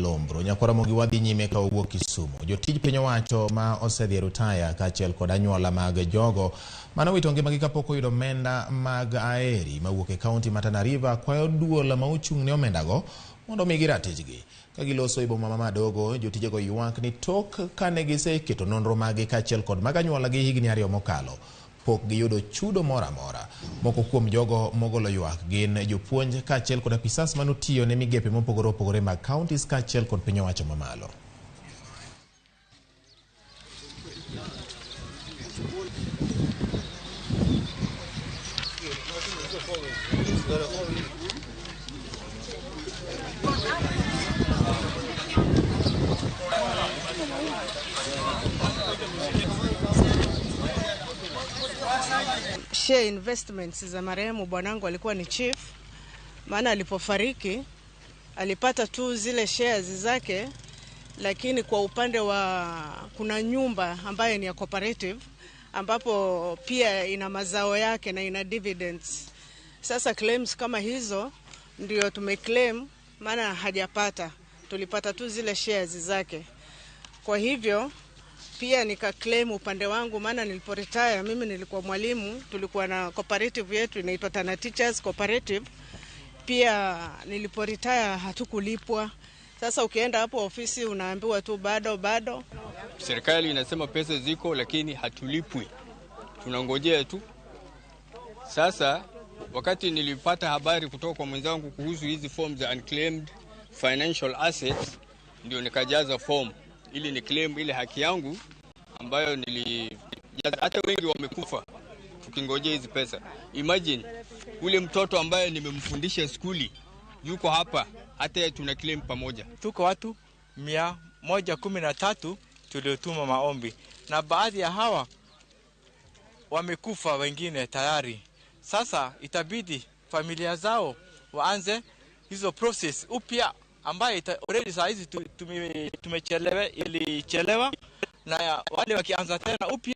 Lombro. Nyakwaramogi wadhi nyime ka wawuok Kisumu. Jotij piny owacho ma osedhi e rutaya kaachiel kod anyuola mag jogo mane owito ngimagi kapok oyudo omenda mag aeri mawuok e kaunti ma Tana River kwayo duol ma ochung' ne omendago mondo omigi ratichgi. Ka giloso e boma ma Madogo, jotijego ywak ni tok kane giseketo nonro maggi kaachiel kod mag anyuolagi higni 2 mokalo, pok giyudo chudo moro amora. Moko kuom jogo mogolo ywak gin jopuonj kaachiel kod apisas manotiyo ne migepe mopogore opogore mag counties kaachiel kod piny owacho mamalo. Share investments za marehemu bwanangu alikuwa ni chief, maana alipofariki alipata tu zile shares zake, lakini kwa upande wa kuna nyumba ambayo ni ya cooperative ambapo pia ina mazao yake na ina dividends. Sasa claims kama hizo ndio tumeclaim, maana hajapata, tulipata tu zile shares zake. Kwa hivyo pia nika claim upande wangu, maana nilipo retire mimi nilikuwa mwalimu, tulikuwa na cooperative yetu inaitwa Tana Teachers Cooperative. Pia nilipo retire hatukulipwa. Sasa ukienda hapo ofisi unaambiwa tu bado bado. Serikali inasema pesa ziko, lakini hatulipwi, tunangojea tu. Sasa wakati nilipata habari kutoka kwa mwenzangu kuhusu hizi forms za unclaimed financial assets, ndio nikajaza form ili ni claim ile haki yangu ambayo nilijaza. Hata wengi wamekufa tukingojea hizi pesa. Imagine ule mtoto ambaye nimemfundisha skuli yuko hapa, hata tuna claim pamoja. Tuko watu 113 tuliotuma maombi, na baadhi ya hawa wamekufa wengine tayari. Sasa itabidi familia zao waanze hizo process upya ambayo already saa hizi tumechelewa, ilichelewa, na wale wakianza tena upya.